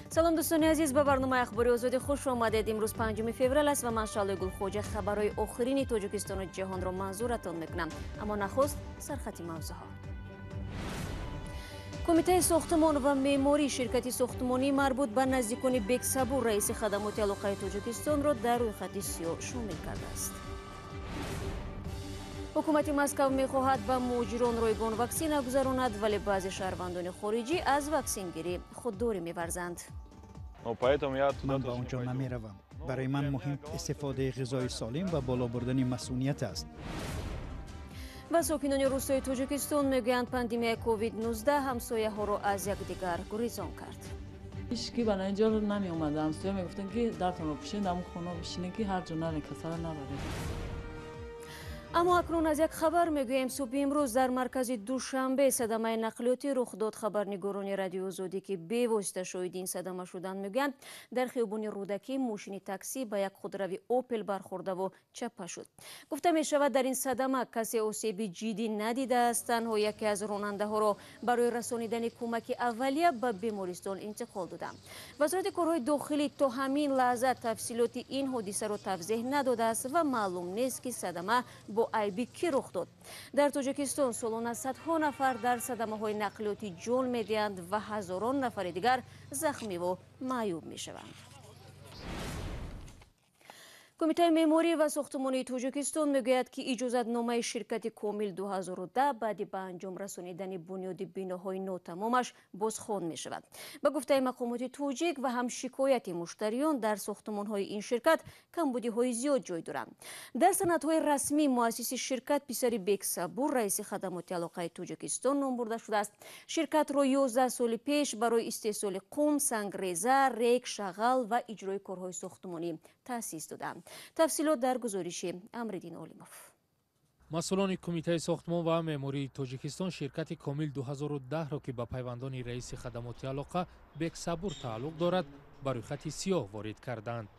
Салом, дӯстони азиз, ба барномаи Ахбори Озодӣ хуш омадед. Имрӯз 5 феврал аст ва ман, Шаълои Гулхоҷа, хабарҳои охирини Тоҷикистону ҷаҳонро манзуратон мекунам. Аммо нахуст сархати мавзӯъҳо. Кумитаи сохтмон ва меъморӣ ширкати сохтмонӣ марбут ба наздикони Бексабур, раиси хадамоти алоқаи Тоҷикистонро дар рӯйхати сиёҳ шомил кардааст. Ҳукумати Москав мехоҳад ба муҳоҷирон ройгон ваксина гузаронад, вале баъзе шаҳрвандони хориҷӣ аз ваксингирӣ худдорӣ меварзанд. Ман ба он ҷо намеравам. Барои ман муҳим истифодаи ғизои солим ва боло бурдани масуният аст. Ва сокинони рӯстои Тоҷикистон мегӯянд, пандемияи ковид-19 ҳамсояҳоро аз якдигар гурезон кард. Ҳички ба инҷо намеомада. Ҳамсоя мегуфтанд, ки дартонро пӯшед, ҳамун хона бишинед, ки ҳар ҷо наре, касала набаред. Аммо акнун аз як хабар мегӯем. Субҳи имрӯз дар маркази Душанбе садамаи нақлиётӣ рух дод. Хабарнигорони Радиои Озодӣ, ки бевосита шоҳиди ин садама шуданд, мегӯянд, дар хиёбони Рӯдакӣ мошини таксӣ ба як худрави Опел бархӯрдаву чаппа шуд. Гуфта мешавад, дар ин садама касе осеби ҷиддӣ надидааст. Танҳо яке аз ронандаҳоро барои расонидани кӯмаки аввалия ба бемористон интиқол доданд. Вазорати корҳои дохилӣ то ҳамин лаҳза тафсилоти ин ҳодисаро тавзеҳ надодааст ва маълум нест, ки садама бо айби кӣ рух дод. Дар Тоҷикистон солона садҳо нафар дар садамаҳои нақлиётӣ ҷон медиҳанд ва ҳазорон нафари дигар захмиву маъюб мешаванд. Кумитаи меъморӣ ва сохтмонии Тоҷикистон мегӯяд, ки иҷозатномаи ширкати Комил 2010 баъди ба анҷом расонидани бунёди биноҳои нотамомаш бозхон мешавад. Ба гуфтаи мақомоти тоҷик ва ҳам шикояти муштариён, дар сохтмонҳои ин ширкат камбудиҳои зиёд ҷой доранд. Дар санадҳои расмӣ муассиси ширкат писари Бексабур, раиси хадамоти алоқаи Тоҷикистон, ном бурда шудааст. Ширкатро 11 соли пеш барои истеҳсоли қум, сангреза, рег, шағал ва иҷрои корҳои сохтмонӣ таъсис доданд. Тафсилот дар гузориши Амриддин Олимов. Масъулони Кумитаи сохтмон ва меъмории Тоҷикистон ширкати Комил 2010-ро, ки ба пайвандони раиси хадамоти алоқа Бексабур тааллуқ дорад, ба рӯйхати сиёҳ ворид карданд.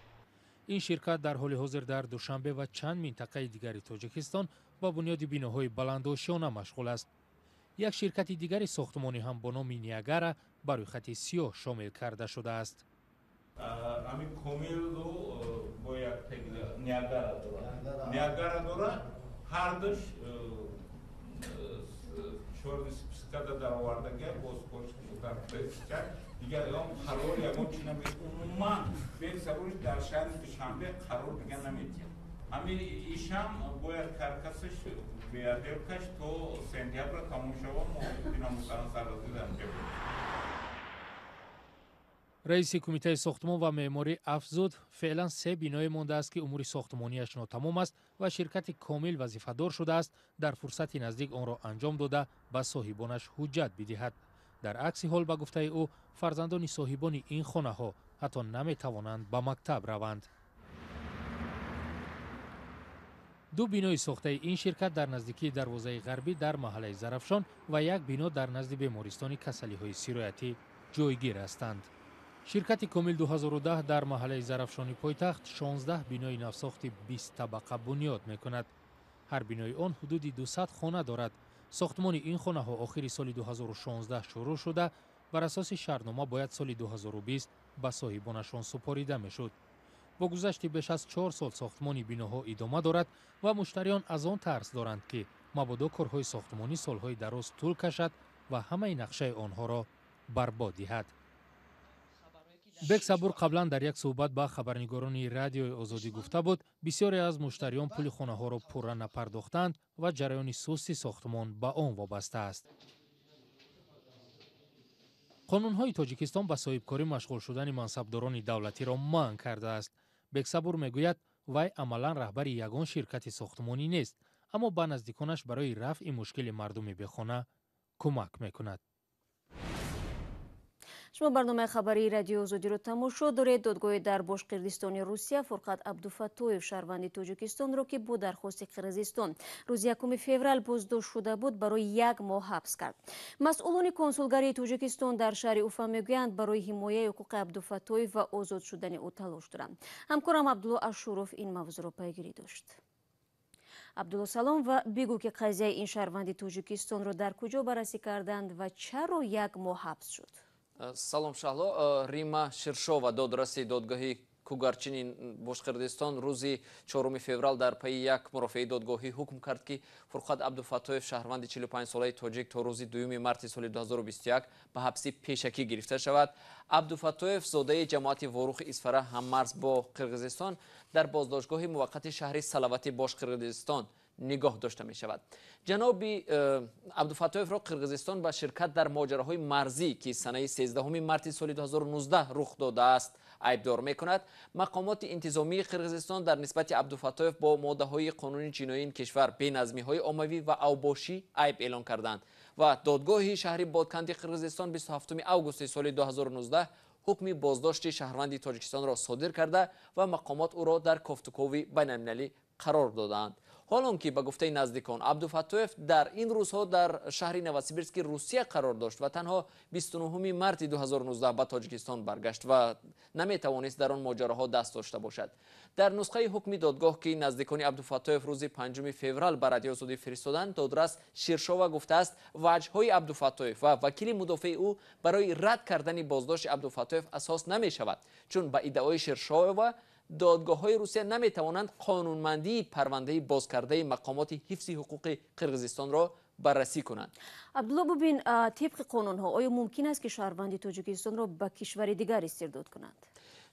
Ин ширкат дар ҳоли ҳозир дар Душанбе ва чанд минтақаи дигари Тоҷикистон ба бунёди биноҳои баландошёна машғул аст. Як ширкати дигари сохтмонӣ ҳам бо номи Ниагара ба рӯйхати сиёҳ шомил карда шудааст. Ами Комилу бо як Ниагара дора, Ниагара дора, ҳардуш чёрный списка да даровардага. Боз дигар ягон қарор, ягон чи наме. Умуман Бексабур дар шаҳри Душанбе қарор дига наметиҳад. Ҳами ишам бояд каркасаш беаделкаш то сентябра тамом шава, мо бинамусаран сарразидан. Раиси Кумитаи сохтмон ва меъморӣ афзуд, феълан се биное мондааст, ки умури сохтмонияш нотамом аст ва ширкати Комил вазифадор шудааст, дар фурсати наздик онро анҷом дода, ба соҳибонаш ҳуҷҷат бидиҳад. Дар акси ҳол, ба гуфтаи ӯ, фарзандони соҳибони ин хонаҳо ҳатто наметавонанд ба мактаб раванд. Ду бинои сохтаи ин ширкат дар наздикии дарвозаи ғарбӣ дар маҳаллаи Зарафшон ва як бино дар назди бемористони касалиҳои сироятӣ ҷойгир ҳастанд. Ширкати Комил 2010 дар маҳаллаи Зарафшони пойтахт 16 бинои навсохти 20 табақа бунёд мекунад. Ҳар бинои он ҳудуди 200 хона дорад. Сохтмони ин хонаҳо охири соли 2016 шурӯъ шуда, бар асоси шартнома бояд соли 2020 ба соҳибонашон супорида мешуд. Бо гузашти беш аз 4 сол сохтмони биноҳо идома дорад ва муштариён аз он тарс доранд, ки мабодо корҳои сохтмонӣ солҳои дароз тӯл кашад ва ҳамаи нақшаи онҳоро барбод диҳад. Бексабур қаблан дар як суҳбат ба хабарнигорони Радиои Озодӣ гуфта буд, бисёре аз муштариён пули хонаҳоро пурра напардохтаанд ва ҷараёни сусти сохтмон ба он вобаста аст. Қонунҳои Тоҷикистон ба соҳибкорӣ машғул шудани мансабдорони давлатиро манъ кардааст. Бексабур мегӯяд, вай амалан раҳбари ягон ширкати сохтмонӣ нест, аммо ба наздиконаш барои рафъи мушкили мардуми бехона кӯмак мекунад. Шумо барномаи хабарии Радиои Озодиро тамошо доред. Додгоҳи дар Бошқирдистони Русия Фурқат Абдуфаттоев, шаҳрванди Тоҷикистонро, ки бо дархости Қирғизистон рӯзи 1 феврал боздошт шуда буд, барои як моҳ ҳабс кард. Масъулони консулгарии Тоҷикистон дар шаҳри Уфа мегӯянд, барои ҳимояи ҳуқуқи Абдуфаттоев ва озод шудани ӯ талош доранд. Ҳамкорам Абдулло Ашуров ин мавзӯъро пайгирӣ дошт. Абдулло, салом, ва бигӯ, ки қазияи ин шаҳрванди Тоҷикистонро дар куҷо баррасӣ карданд ва чаро як моҳ ҳабс шуд? Салом, Шаҳло. Рима Ширшова, додраси додгоҳи Кугарчини Бошқирдистон, рӯзи 4 феврал дар пайи як мурофиаи додгоҳӣ ҳукм кард, ки Фурқат Абдуфаттоев, шаҳрванди 45-солаи тоҷик, то рӯзи 2 марти соли 2021 ба ҳабси пешакӣ гирифта шавад. Абдуфаттоев, зодаи ҷамоати Ворухи Исфара, ҳаммарз бо Қирғизистон, дар боздоштгоҳи муваққати шаҳри Салавати Бошқирғизистон нигоҳ дошта мешавад. Ҷаноби Абдуфаттоевро Қирғизистон ба ширкат дар моҷароҳои марзӣ, ки санаи 13 марти соли 2019 рух додааст, айбдор мекунад. Мақомоти интизомии Қирғизистон дар нисбати Абдуфаттоев бо моддаҳои қонуни ҷиноии ин кишвар, беназмиҳои оммавӣ ва авбошӣ, айб эълон карданд ва додгоҳи шаҳри Бодканди Қирғизистон 27 августи соли 2019 ҳукми боздошти шаҳрванди Тоҷикистонро содир карда ва мақомот ӯро дар кофтукови байналмилалӣ қарор додаанд. Ҳолон ки, ба гуфтаи наздикон, Абдуфаттоев дар ин рӯзҳо дар шаҳри Новосибирски Русия қарор дошт ва танҳо 29 марти 2019 ба Тоҷикистон баргашт ва наметавонист дар он моҷароҳо даст дошта бошад. Дар нусхаи ҳукми додгоҳ, ки наздикони Абдуфаттоев рӯзи 5 феврал ба Радиои Озодӣ фиристоданд, додрас Ширшова гуфтааст, ваҷҳҳои Абдуфаттоев ва вакили мудофеи ӯ барои рад кардани боздошти Абдуфаттоев асос намешавад, чун ба иддаои Ширшова додгоҳҳои Русия наметавонанд қонунмандии парвандаи бозкардаи мақомоти ҳифзи ҳуқуқи Қирғизистонро баррасӣ кунанд. Абдулло, бубин, тибқи қонунҳо оё мумкин аст, ки шаҳрванди Тоҷикистонро ба кишвари дигар истирдод кунанд?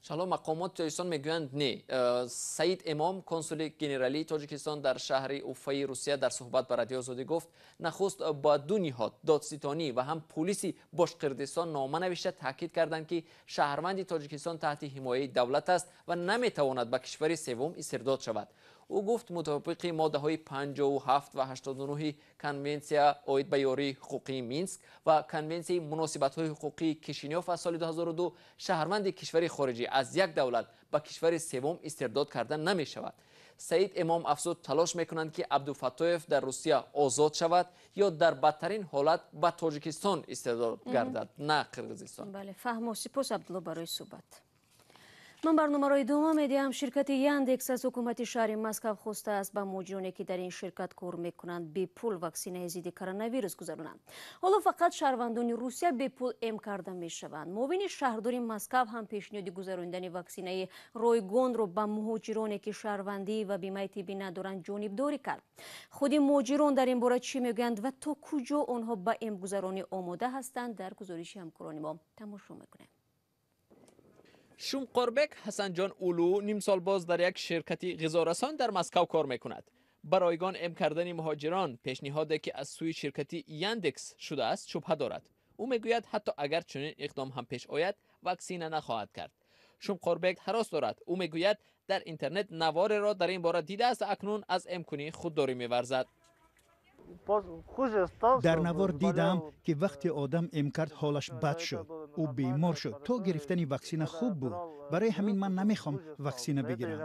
Шаҳло, мақомоти Тоҷикистон мегӯянд, не. Саид Эмом, консули генералии Тоҷикистон дар шаҳри Уфаи Русия, дар суҳбат ба Радиои Озодӣ гуфт, нахуст ба ду ниҳод, додситонӣ ва ҳам пулиси Бошқирдистон, нома навишта таъкид карданд, ки шаҳрванди Тоҷикистон таҳти ҳимояи давлат аст ва наметавонад ба кишвари севум истирдод шавад. Ӯ гуфт, мутобиқи моддаҳои 57 ва 89 Конвенсия оид ба ёрии ҳуқуқии Минск ва Конвенсияи муносибатҳои ҳуқуқии Кишинёв аз соли 2002, шаҳрванди кишвари хориҷӣ аз як давлат ба кишвари севум истирдод карда намешавад. Саид Эмом афзуд, талош мекунанд, ки Абдуфаттоев дар Русия озод шавад ё дар бадтарин ҳолат ба Тоҷикистон истирдод гардад, на Қирғизистон. Бале, фаҳмо. Сипос, Абдулло, барои суҳбат. Ман барномаро идома медиҳам. Ширкати Яндекс аз ҳукумати шаҳри Москав хостааст, ба муҳоҷироне, ки дар ин ширкат кор мекунанд, бепул ваксинаи зидди коронавирус гузаронанд. Ҳоло фақат шаҳрвандони Русия бепул эм карда мешаванд. Муовини шаҳрдори Москав ҳам пешниҳоди гузаронидани ваксинаи ройгонро ба муҳоҷироне, ки шаҳрвандӣ ва бимаи тиббӣ надоранд, ҷонибдорӣ кард. Худи муҳоҷирон дар ин бора чӣ мегӯянд ва то куҷо онҳо ба эмгузаронӣ омода ҳастанд, дар гузориши ҳамкорони мо тамошо мекунем. Шумқорбек Ҳасанҷон Улу нимсол боз дар як ширкати ғизорасон дар Москав кор мекунад. Ба ройгон эм кардани муҳоҷирон, пешниҳоде ки аз сӯи ширкати Яндекс шудааст, шубҳа дорад. Ӯ мегӯяд, ҳатто агар чунин иқдом ҳам пеш ояд, ваксина нахоҳад кард. Шумқорбек ҳарос дорад. Ӯ мегӯяд, дар интернет навореро дар ин бора дидааст ва акнун аз эмкунӣ худдорӣ меварзад. Дар навор дидам, ки вақте одам эм кард, ҳолаш бад шуд, ӯ бемор шуд. То гирифтани ваксина хуб буд. Барои ҳамин ман намехоҳам ваксина бигирам.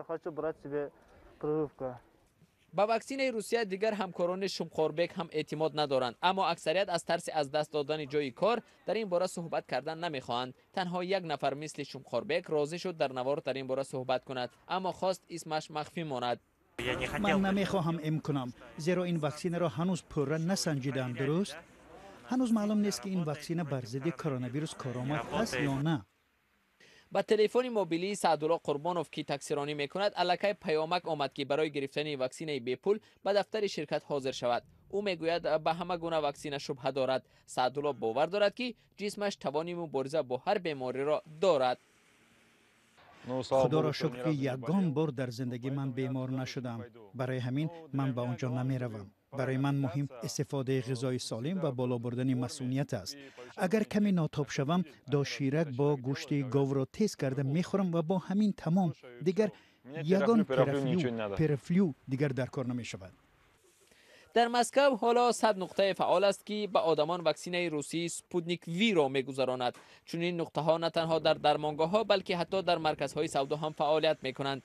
Ба ваксинаи Русия дигар ҳамкорони Шумқорбек ҳам эътимод надоранд, аммо аксарият аз тарси аз даст додани ҷои кор дар ин бора суҳбат кардан намехоҳанд. Танҳо як нафар мисли Шумқорбек розӣ шуд дар навор дар ин бора суҳбат кунад, аммо хост исмаш махфӣ монад. Ман намехоҳам эм кунам, зеро ин ваксинаро ҳанӯз пурра насанҷидаанд. Дуруст, ҳанӯз маълум нест, ки ин ваксина бар зидди коронавирус коромад ҳаст ё на. Ба телефони мобилии Саъдулло Қурбонов, ки таксиронӣ мекунад, аллакай паёмак омад, ки барои гирифтани ваксинаи бепул ба дафтари ширкат ҳозир шавад. Ӯ мегӯяд, ба ҳама гуна ваксина шубҳа дорад. Саъдулло бовар дорад, ки ҷисмаш тавони мубориза бо ҳар бемориро дорад. Худоро шукр, ки ягон бор дар зиндагӣ ман бемор нашудам. Барои ҳамин ман ба он ҷо намеравам. Барои ман муҳим истифодаи ғизои солим ва боло бурдани масуният аст. Агар каме нотоб шавам, доширак бо гӯшти говро тез карда мехӯрам ва бо ҳамин тамом. Дигар ягон терафлю дигар дар кор намешавад. Дар Москав ҳоло 100 нуқтаи фаъол аст, ки ба одамон ваксинаи русии Спутник Виро мегузаронад. Чунин нуқтаҳо на танҳо дар дармонгоҳҳо, балки ҳатто дар марказҳои савдо ҳам фаъолият мекунанд.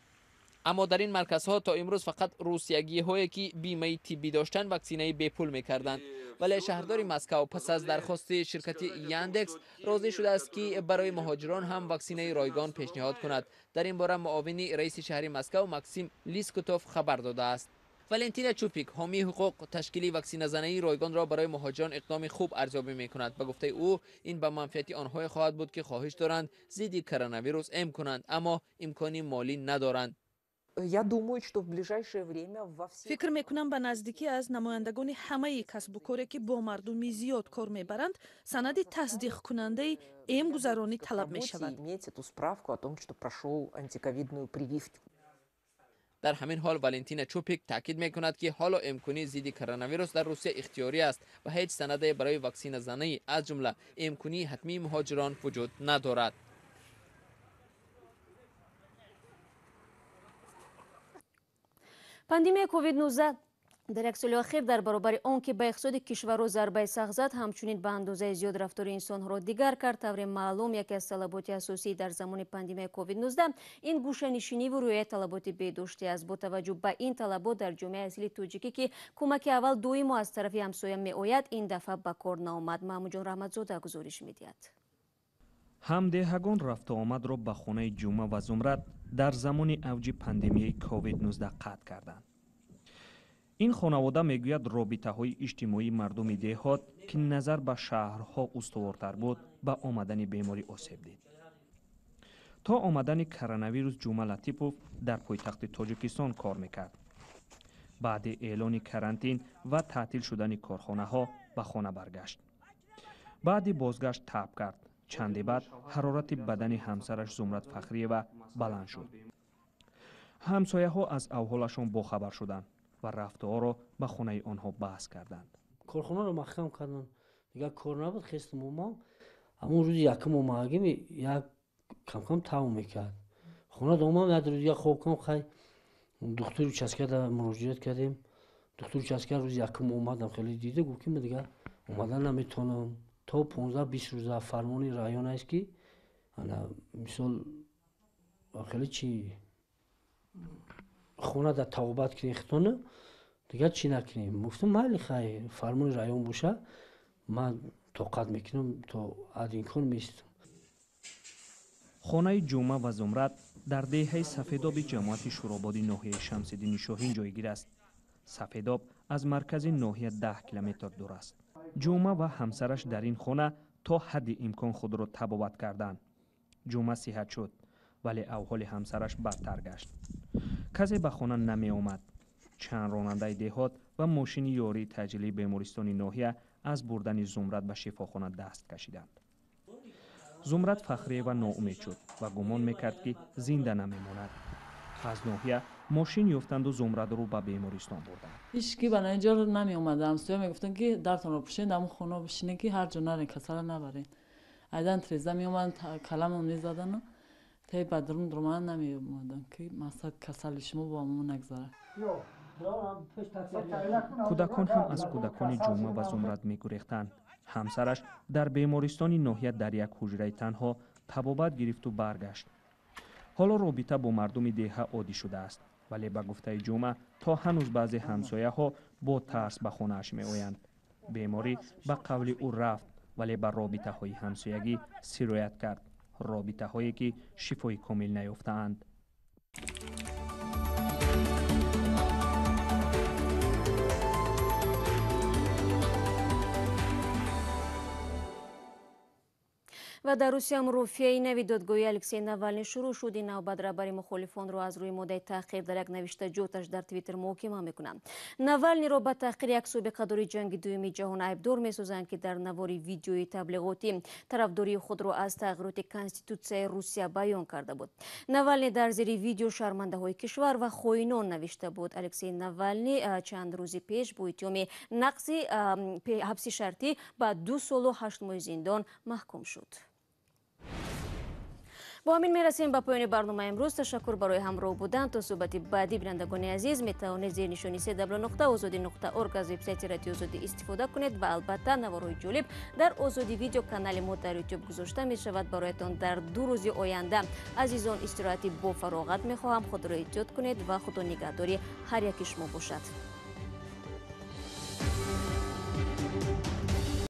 Аммо дар ин марказҳо то имрӯз фақат русиягиҳое, ки бимаи тиббӣ доштанд, ваксинаи бепул мекарданд. Вале шаҳрдори Москав пас аз дархости ширкати Яндекс розӣ шудааст, ки барои муҳоҷирон ҳам ваксинаи ройгон пешниҳод кунад. Дар ин бора муовини раиси шаҳри Москав Максим Лискутов хабар додааст. Валентина Чупик, ҳомии ҳуқуқ, ташкили ваксиназании ройгонро барои муҳоҷирон иқдоми хуб арзёбӣ мекунад. Ба гуфтаи ӯ, ин ба манфиати онҳое хоҳад буд, ки хоҳиш доранд зидди коронавирус эм кунанд, аммо имкони молӣ надоранд. Фикр мекунам, ба наздикӣ аз намояндагони ҳамаи касбу коре, ки бо мардуми зиёд кор мебаранд, санади тасдиқкунандаи эмгузаронӣ талаб мешавад. Дар ҳамин ҳол Валентина Чупик таъкид мекунад, ки ҳоло эмкунӣ зидди коронавирус дар Русия ихтиёрӣ аст ва ҳеҷ санаде барои ваксиназанӣ, аз ҷумла эмкунии ҳатмии муҳоҷирон, вуҷуд надорад. Пандемияи COVID-19 дар як соли охир дар баробари он ки ба иқтисоди кишварро зарбаи сахт зад, ҳамчунин ба андозаи зиёд рафтори инсонҳоро дигар кард. Тавре маълум, яке аз талаботи асосӣ дар замони пандемияи COVID-19 ин гӯшанишиниву рӯяи талаботи беҳдоштӣ аст. Бо таваҷҷӯҳ ба ин талабот дар ҷомеаи аслии тоҷикӣ, ки кӯмаки аввал доимо аз тарафи ҳамсоя меояд, ин дафъа ба кор наомад. Маҳмудҷон Раҳматзода гузориш медиҳад. Ҳамдеҳагон рафтуомадро ба хонаи Ҷумъа ва Зумрад дар замони авҷи пандемияи COVID-19 қатъ карданд. Ин хонавода мегӯяд, робитаҳои иҷтимоии мардуми деҳот, ки назар ба шаҳрҳо устувортар буд, ба омадани беморӣ осеб дид. То омадани коронавирус Ҷумъа Латипов дар пойтахти Тоҷикистон кор мекард. Баъди эълони карантин ва таътил шудани корхонаҳо ба хона баргашт. Баъди бозгашт таб кард. Чанде баъд ҳарорати бадани ҳамсараш Зумрад Фахриева баланд шуд. Ҳамсояҳо аз авҳолашон бохабар шуданд ва рафтуоро ба хонаи онҳо баҳс карданд. Корхонаро маҳкам карданд, дигар кор набуд. Хестам омам, ҳамон рӯзи якум омагим, як камкам тавм мекард. Хона омам, як рӯз дигар хоб кам. Хай, духтури участкада муроҷиат кардем. Духтури участка рӯзи якум омадам, хеле дида, гуфт, ки ман дигар омадан наметавонам то 15-20 рӯза. Фармони район аст, ки ана мисол хеле чи хона дар тавбат кунем хитона, дигар чӣ накунем. Гуфтам, майли, хай, фармони район боша, ман тоқат мекунам, то аз имкон меистам. Хонаи Ҷумъа ва Зумрад дар деҳаи Сафедоби ҷамоати Шӯрободи ноҳияи Шамсиддини Шоҳин ҷойгир аст. Сафедоб аз маркази ноҳия 10 километр дур аст. Ҷумъа ва ҳамсараш дар ин хона то ҳадди имкон худро табобат карданд. Ҷумъа сиҳат шуд, вале авҳоли ҳамсараш бадтар гашт. Касе ба хона намеомад. Чанд ронандаи деҳот ва мошини ёрии таъҷилии бемористони ноҳия аз бурдани Зумрад ба шифохона даст кашиданд. Зумрад Фахриева ноумед шуд ва гумон мекард, ки зинда намемонад. Аз ноҳия мошин ёфтанду Зумрадро ба бемористон бурданд. Ҳеҷ ки ба инҷо намеомад. Ҳамсоя мегуфтанд, ки дартонро пӯшед, ҳамон хона бишинед, ки ҳар ҷо нарен, касала набарен. Айдан треза меомаданд, каламон мезадану те ба дарун дуромадан намеомаданд, ки мақсад касали шумо бо мо нагзарад. Кӯдакон ҳам аз кӯдакони Ҷумъа ва Зумрад мегурехтанд. Ҳамсараш дар бемористони ноҳия дар як ҳуҷраи танҳо табобат гирифту баргашт. Ҳоло робита бо мардуми деҳа оддӣ шудааст, вале ба гуфтаи Ҷумъа, то ҳанӯз баъзе ҳамсояҳо бо тарс ба хонааш меоянд. Беморӣ, ба қавли ӯ, рафт, вале ба робитаҳои ҳамсоягӣ сироят кард, робитаҳое ки шифои комил наёфтаанд. Ва дар Русия мурофиаи нави додгоҳи Алексей Навални шурӯъ шуд. Ин навбат раҳбари мухолифонро аз рӯи моддаи таҳқир дар як навиштаҷоташ дар Твиттер муҳокима мекунанд. Навалниро ба таҳқири як собиқадори ҷанги дуюми ҷаҳон айбдор месозанд, ки дар навори видеои таблиғотӣ тарафдории худро аз тағйироти конститутсияи Русия баён карда буд. Навални дар зери видео «шармандаҳои кишвар» ва «хоинон» навишта буд. Алексей Навални чанд рӯзи пеш бо иттиҳоми нақзи ҳабси шартӣ ба 2 солу 8 моҳи зиндон маҳкум шуд. Бо ҳамин мерасем ба поёни барномаи имрӯз. Ташаккур барои ҳамроҳ будан. То суҳбати баъдӣ, бинандагони азиз, метавонед зери нишони cw.ozodi.org аз вебсайти Радиои Озодӣ истифода кунед ва албатта наворҳои ҷолиб дар Озодӣ Видео, канали мо дар Ютуб, гузошта мешавад бароятон дар 2 рӯзи оянда. Азизон, истироҳати бофароғат мехоҳам. Худро эҳтиёт кунед ва Худо нигаҳдори ҳар яки шумо бошад.